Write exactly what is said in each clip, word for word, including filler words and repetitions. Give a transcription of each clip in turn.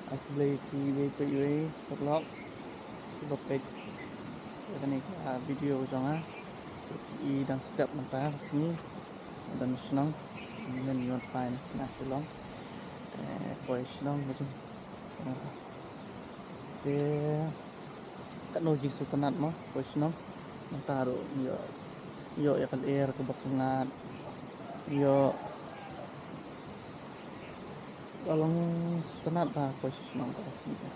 Khublei kiwei pa iwei paralok kiba peit ïa kane ka video jong nga. I dang step mynta ka sngi, dang shnong, men ïoh pai na Shillong. Eh, poi shnong ka jong. Te katno jingsngewtynnat mo, poi shnong. Mynta ruh ïoh, ïoh ïa ka lyer kaba pyngngad. Ïoh, ka long sngewtynnat ba poi shnong ka sngi.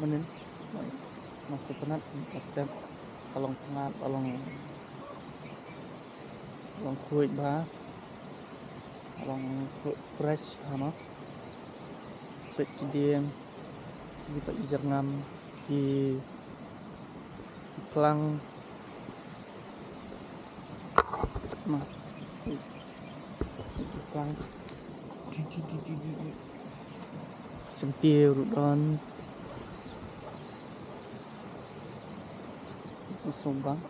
Mynnin, ma sngewtynnat ka step, ka long pyngngad, ka long, ka long khuid ba, ka long fresh ba mo. Peit ki dieng, ki peit ki jyrngam, ki, ki plang. Ma. Ki plang. Syntiew ruh don. Sumbang.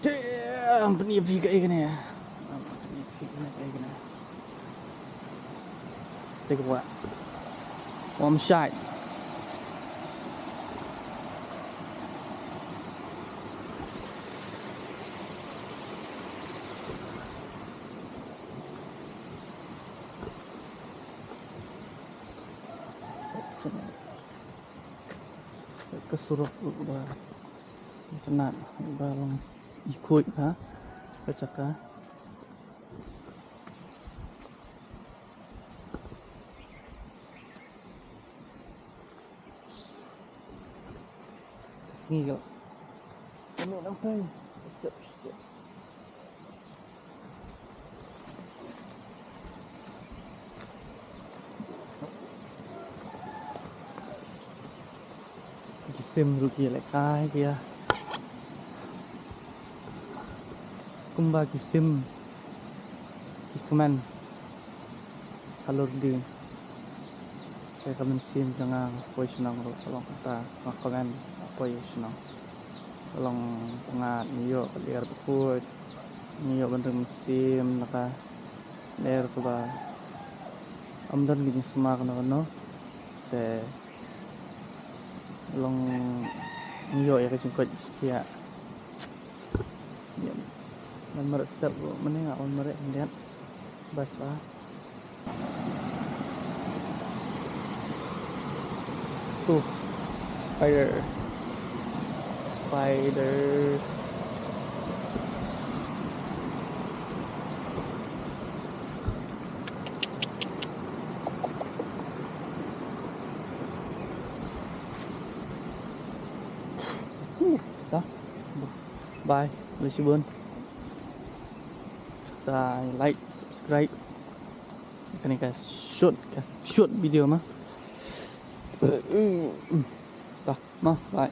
Te, am, pyni phi kaei kane. Am, pyni phi kane, kaei kane. Te ka ba ym shai. Ka surok ruh ba Tynat ba long i khuid ha ka jaka. Ka sngi ka la. Kane nang pei. Sep, sep. Ki sim ruh ki lehkai ki ïa. Kumba ki sim ki kmen. Halor ding. Te ka mynsiem jong nga poi shnong ruh ka long kata, nga kmen poi shnong. Ka long pyngngad, ngi ïoh ka lyer bakhuid, ngi ïoh ban ring mynsiem na ka lyer kaba ym don ki jingsma kano kano. Te long ngi ïoh ïa ka jingkoit jingkhiah. Wan mareh step ruh mynne, nga wan mareh khyndiat. Bas ba. Tuh, spider. Spider. Huh, ta. Bye. Khublei shibun. Sa like, subscribe. Kane ka short, ka short video ma. Ta, ma, bye.